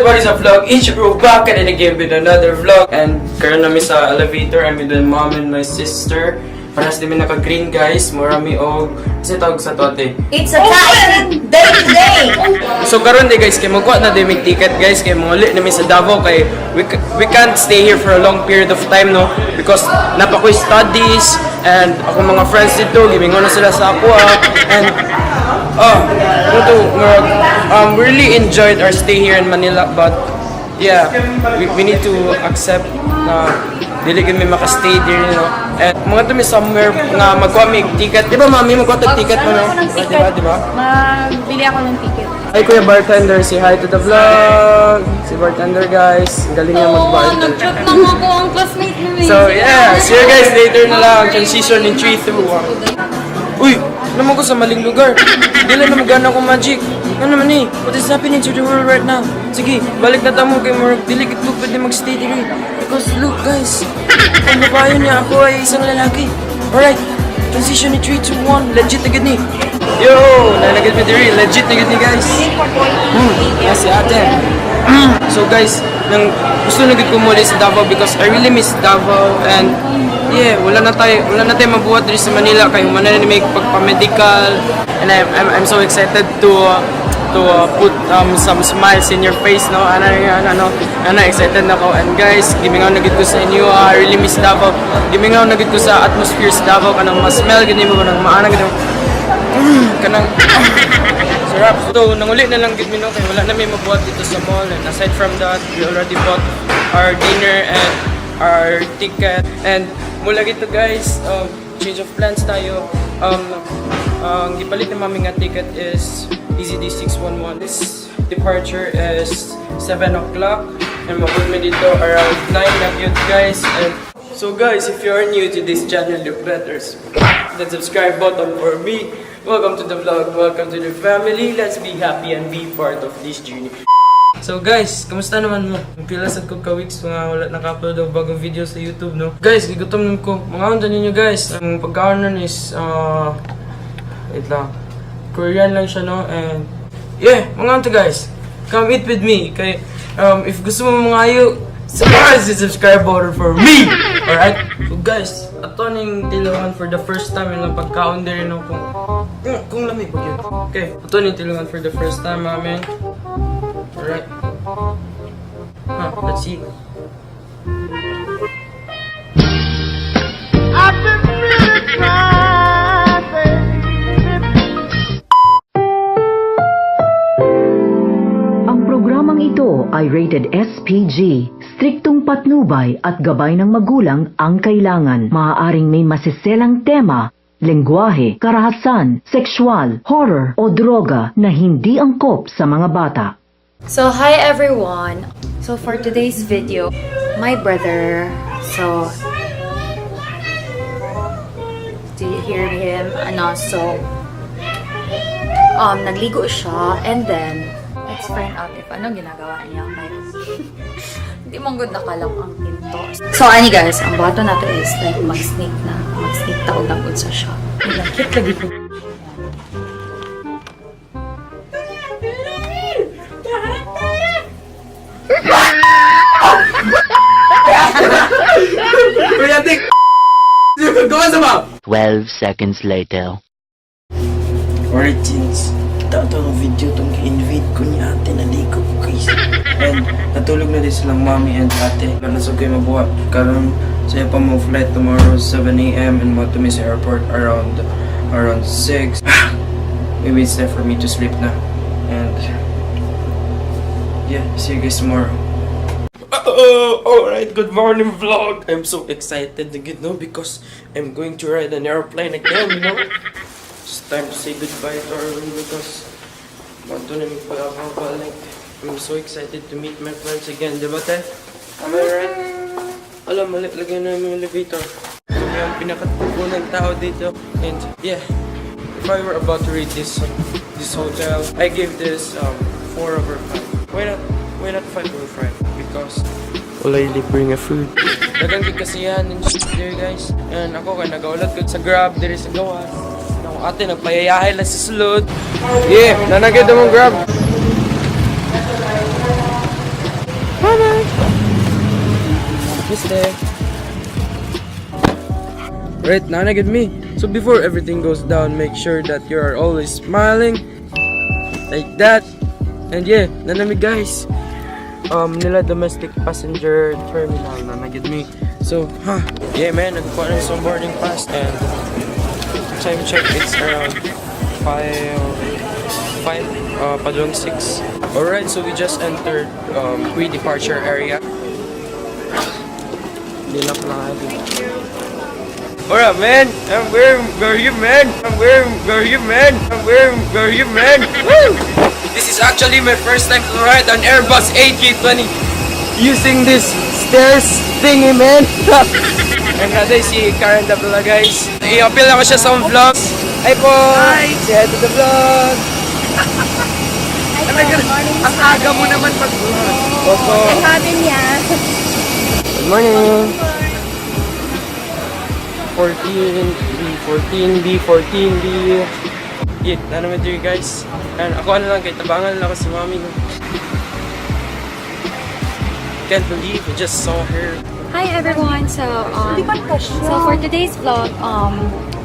Everybody sa vlog? It's your bro back and again with another vlog. And karon na mi sa elevator. I'm with my mom and my sister. Parehas din mi naka-green, guys. Mura mi og kasi tawag sa to, ate. It's a tight day today. So karon di, guys, kay magkuha na din mig ticket, guys, kay manguli na mi sa Davao kay we can't stay here for a long period of time, no, because naa pa ko'y studies and ako mga friends dito gimingon na sila sa ako ah. And oh, to murag, we really enjoyed our stay here in Manila, but yeah, we need to accept na dili kami makastay there. And mga to mi somewhere nga magkuha mig ticket. Di ba, mami, magkuha tag ticket mo, no? Ako ng Di ticket. ba, di ba? Magbili ako ng ticket. Hi, Kuya Bartender, say hi to the vlog. Si Bartender, guys, ang galing niya mag-bartender. Nag-chat lang ako ang classmate mo eh. So yeah, see you guys later na lang. Transition in 3, 2, 1. Uy, naman ko sa maling lugar. Di lang na magana ko magic. Ano naman eh? What is happening to the world right now? Sige, balik na tamo kay murag dili gid ko pwede magstay diri. Because look, guys, ang babae niya, ako ay isang lalaki. Alright, transition in 3, 2, 1. Legit na gid ni. Yo, nalagad mi diri. Legit na gid ni, guys. Yes, si ate. So guys, nang gusto na gid ko muli sa Davao because I really miss Davao and yeah, wala na tayo mabuhat diri sa Manila kay human na ni may pagpa-medical and I'm so excited to put some smiles in your face, no? Ano ano ano ano, excited na ko. And guys, gimingaw na gid ko sa inyo, ah, I really miss Davao. Gimingaw na gid ko sa atmosphere sa Davao, kanang ma-smell gid nimo, kanang maana gid mo. Kanang sarap. So, nanguli na lang gid mi, no, kay wala na may mabuhat dito sa mall. And aside from that, we already bought our dinner and our ticket. And mula gito, guys, change of plans tayo. Ang gipalit ni mami nga ticket is EZD 611. This departure is 7 o'clock and maabot mi dito around 9 na gyud, guys. And so guys, if you are new to this channel, you better smack that subscribe button for me. Welcome to the vlog, welcome to the family. Let's be happy and be part of this journey. So guys, kamusta naman mo? Pila sad ko ka weeks nga wala naka-upload og bagong video sa YouTube, no? Guys, gigutom nun ko. Mga unta ninyo, guys. Ang pagkaon nun is wait lang. Korean lang siya, no? And yeah, mga unta, guys. Come eat with me. Kay if gusto mo mga ayo, smash the subscribe button for me. Alright? So guys, ato ning tilawan for the first time ilang pagkaon diri, no, kung lami ba gyud. Okay, ato ning tilawan for the first time, amen. Alright. Huh, let's see. I've been really trying, baby. Ang programang ito ay rated SPG. Striktong patnubay at gabay ng magulang ang kailangan. Maaaring may masiselang tema, lengguwahe, karahasan, sexual, horror o droga na hindi angkop sa mga bata. So, hi everyone. So, for today's video, my brother, so, do you hear him? Ano, so, nagligo siya, and then, let's find out if ano ginagawa niya. Kaya, hindi man gud naka-lock ang pinto. So, ani guys, ang bato nato is like mag-sneak na. Mag-sneak ta og nag sa shop. Cute lagi ko. Kuya Tik! Gawa sa ba? 12 seconds later. Alright, since kita ito ang video itong invade ko ni ate, naligo ko, guys. And natulog na din silang mommy and ate. Wala na sa kayo mabuhat. Karon saya pa mo flight tomorrow 7 a.m. and mo to sa airport around 6. Maybe it's time for me to sleep na. And yeah, see you guys tomorrow. Oh, alright, good morning, vlog. I'm so excited again, no, because I'm going to ride an airplane again. It's time to say goodbye to Arwin because bato na may pag-akabalik. I'm so excited to meet my friends again, di ba, te? Am I right? Alam, mali, lagyan na yung elevator. Kami ang pinakatugunang tao dito. And yeah, if I were about to rate this hotel, I give this 4 over 5. Why not? Why not 5 over 5? Because walay libre nga food. Dagang gid kasi yan and shit there, guys. And ako kay nagaulat ko sa Grab diri sa gawas. Ako ate nagpayayahay lang sa sulod. Yeah, nanagid mong Grab. Bye-bye! Mister. Right, naa na gyud mi. So before everything goes down, make sure that you are always smiling. Like that. And yeah, naa na mi, guys. Manila Domestic Passenger Terminal, naa na gyud mi. So, huh. Yeah, man, nagkuha na sa boarding pass and time check, it's around 5, 5, padung 6. Alright, so we just entered pre-departure area. Nilak lang. Alright, man. I'm wearing very man. I'm wearing very man. I'm wearing very man. Woo! This is actually my first time to ride an Airbus A320 using this stairs thingy, man. And natin si Karen Davila, guys. I-appeal ako siya sa akong vlogs. Hi po! Hi! Say hi to the vlog! Ang aga mo naman mag-vlog. Opo. Sabi niya. Good morning! 14, B, 14, B, 14, B. Yeah, naa naman diri, guys. And ako ano lang, kay tabangan lang ako si mami. No? Can't believe I just saw her. Hi everyone. So for today's vlog,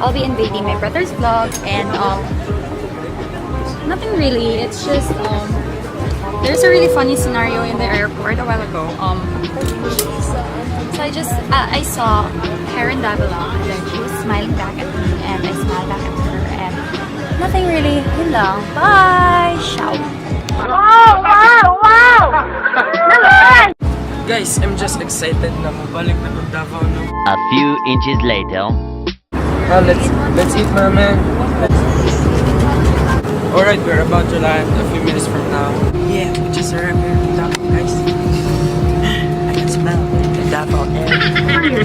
I'll be invading my brother's vlog and nothing really. It's just there's a really funny scenario in the airport a while ago. So I saw Karen Davila and then she was smiling back at me and I smiled back at her and nothing really. Yun lang. Bye. Ciao. Guys, I'm just excited na mabalik na kong Davao, no? A few inches later. Ah, let's eat, my man. Alright, we're about to land a few minutes from now. Yeah, we just arrived here in Davao, guys. I can smell the Davao air.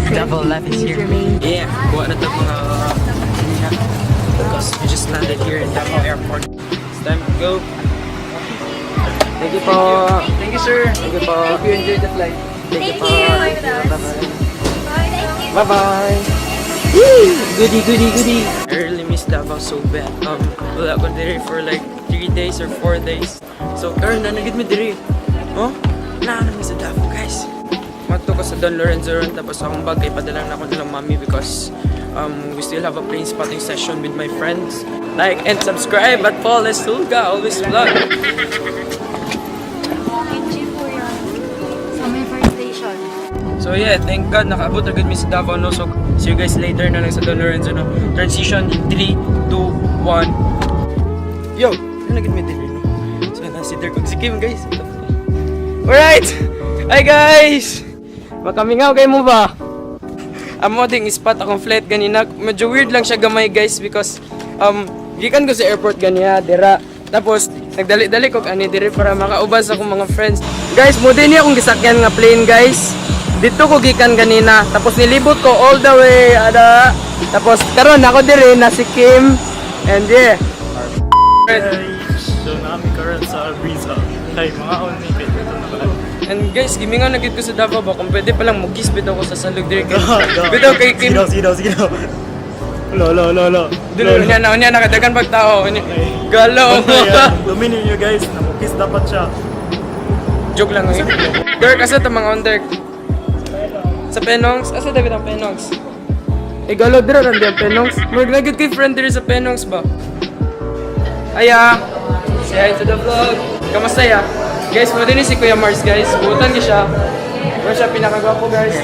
Davao life is here. Yeah, kuha na ito mga because we just landed here in Davao Airport. It's time to go. Thank you po. Thank you, sir. Thank you po. Hope you enjoyed the flight. Thank you po. Bye-bye. Bye-bye. Woo! Goody, goody, goody. I really miss Davao so bad. Wala ko diri for like 3 days or 4 days. So, karon naa na gyud mi diri. Oh? Naa na mi sa Davao, guys. Madto ko sa Don Lorenzo ron, tapos akong bag kay padala na ako nilang mami because we still have a plane spotting session with my friends. Like and subscribe at Paul Estulga, always vlog. Sa may first station. So yeah, thank God nakaabot agad mi sa Davao, no. So see you guys later na lang sa Don Lorenzo, no. Transition in 3, 2, 1. Yo, naa na gyud mi diri, no. So na si Dirk ug si Kim, guys. Alright! Hi, guys! Makamingaw kay mo ba? Amo ding spot akong flight ganina. Medyo weird lang siya gamay, guys, because gikan ko sa airport ganiya dira. Tapos nagdali-dali ko ani diri para makauban sa akong mga friends. Guys, mo din niya akong gisakyan nga plane, guys. Dito ko gikan ganina. Tapos nilibot ko all the way ada. Tapos karon ako diri na si Kim and yeah. So naa mi karon sa Abreeza. Kay mga on ni kay dito na ka. And guys, gimingaw na gid ko sa Davao ba kung pwede pa lang mugis bitaw ko sa salog diri kay bitaw kay Kim. Sige daw, sige daw, sige daw. Lo, lo, lo, lo. Dili unya na unya nakadagan pag tao. Galo. Duminin niyo, guys, namukis dapat siya. Joke lang eh. Dirk, asa ta mga on, Dirk? Sa Penongs? Asa David ang Penongs? Eh, galo, dira lang di ang Penongs. Murag na kay friend diri sa Penongs ba? Aya! Say hi to the vlog! Kamusta ya? Guys, mo din ni si Kuya Mars, guys. Buutan ka siya. Mo siya pinakagwapo, guys.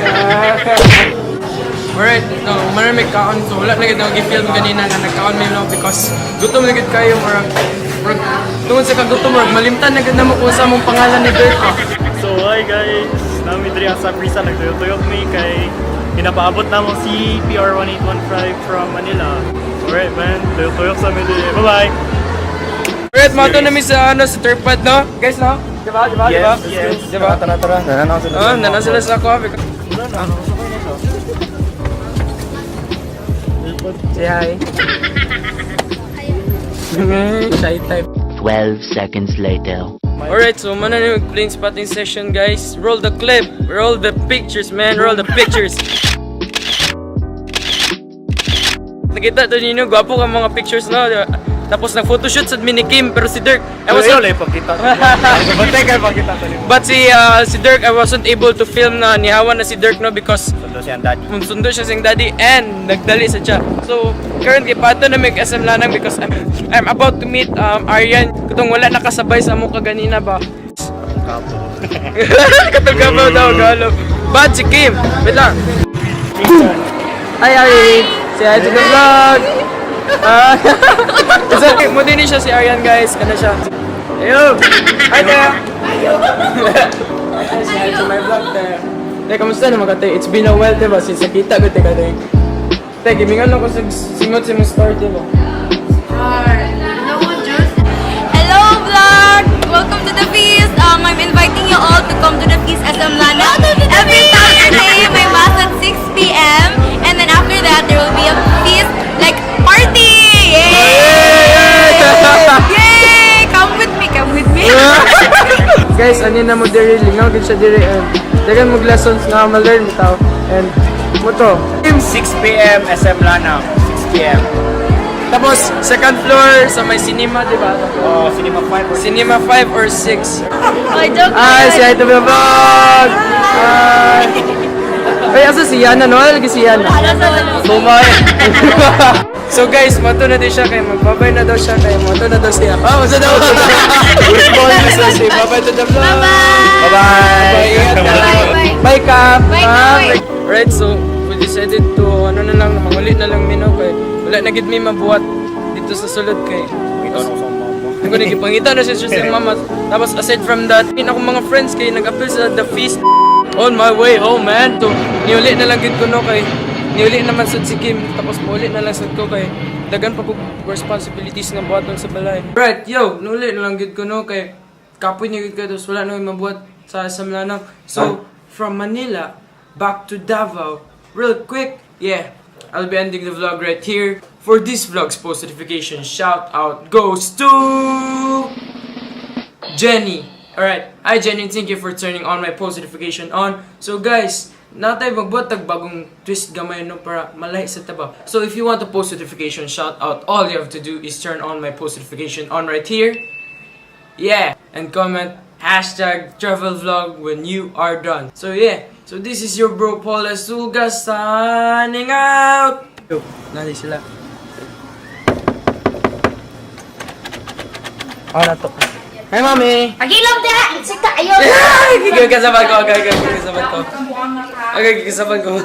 Alright, no, marami kaon. So, wala na gid ako gi-film ganina na nagkaon mi, no, because gutom na gid kayo, murag tungod sa kagutom, murag malimtan na gid namo kung sa mong pangalan ni Dirk. Ah. So hi guys, naa mi diri sa Abreeza, nagtuyok-tuyok mi kay ginapaabot namo si PR1815 from Manila. Alright man, tuyok-tuyok sa mi diri. Bye-bye! Alright, mato na mi sa ano sa third pad, no? Guys, no? Diba? Diba? Diba? Yes. Diba? Tara, tara. Nananaw sila. Oh, nana sila sa coffee. Say hi. Shy type. 12 seconds later. Alright, so mana na yung plane spotting session, guys. Roll the clip. Roll the pictures, man. Roll the pictures. Nakita to ninyo, gwapo ka mga pictures, no? Diba? Tapos nag-photoshoot sa mi ni Kim, pero si Dirk, I Was wasn't yun, pagkita. Bantay kayo pagkita sa limo. But si Dirk, I wasn't able to film na nihawa na si Dirk, no, because Sundo siya ang daddy. sundo siya siyang daddy and nagdali sa siya. So, currently, pato na mig SM Lanang because I'm about to meet Aryan. Katong wala nakasabay sa amo kaganina ba? Kapo. Katong kapo daw, galo. But si Kim, wait lang. Hi, Aryan! Say hi to the vlog! Ah, it's okay, mo din siya si Aryan, guys. Ano siya? Ayo! Hi there! Say hi to my vlog there. Te, kamusta naman ka, te? It's been a while, diba? Since nakita ko, te, ka, te. Te, gimingan ako sa singot sa mong story, diba? Hello, vlog! Welcome to the feast! I'm inviting you all to come to the feast SM Lanang. Every Saturday, may mass at 6 p.m. And then after that, there will be a feast, like party! Yay! Yay! Come with me, come with me! Guys, ano na mo diri, lingaw gid siya diri and dagan mo lessons na ma-learn bitaw and mo to. 6 p.m. SM Lanang. 6 p.m. Tapos second floor sa may cinema, di ba? Oh, Cinema 5 or Cinema 5 or 6. Ay, joke Ay, si Ito Vlog! Hi! Ay, asa si Yana, no? Lagi si Yana. Bumay. So guys, mato na din siya kay magbabay na daw siya kay mato na daw siya. Ah, masa daw. Say bye-bye to the vlog. Bye-bye! Bye-bye. Bye-bye. Bye, Kap. Bye, Kap. Right, so we decided to ano na lang, manguli na lang mino kay wala na gid mi mabuhat dito sa sulod kay Hindi ko nagipangita na siya sa mama. Tapos aside from that, yun akong mga friends kay nag-appeal sa The Feast on my way home, man. So, niuli na lang gid ko no kay niuli naman sad si Kim tapos mauli na lang sad ko kay dagan pa ko responsibilities nga buhaton sa balay. Right, yo, nuli na lang gid ko no kay kapoy niya gid ko tapos wala na ko'y mabuhat sa SM Lanang. So, from Manila back to Davao real quick. Yeah, I'll be ending the vlog right here. For this vlog's post notification shout out goes to Jenny. Alright, hi Jenny, thank you for turning on my post notification on. So guys, natay magbuhat tag bagong twist gamay no para malahi sa taba. So if you want a post notification shout out, all you have to do is turn on my post notification on right here. Yeah, and comment #travelvlog when you are done. So yeah, so this is your bro Paul Asuga signing out. Yo, nali sila. Oh, nato. Hi, Mami! Pagilom da! Sige, ayaw! Gigil kasabay ko, okay, okay, kasabay ko. Okay, kasabay ko.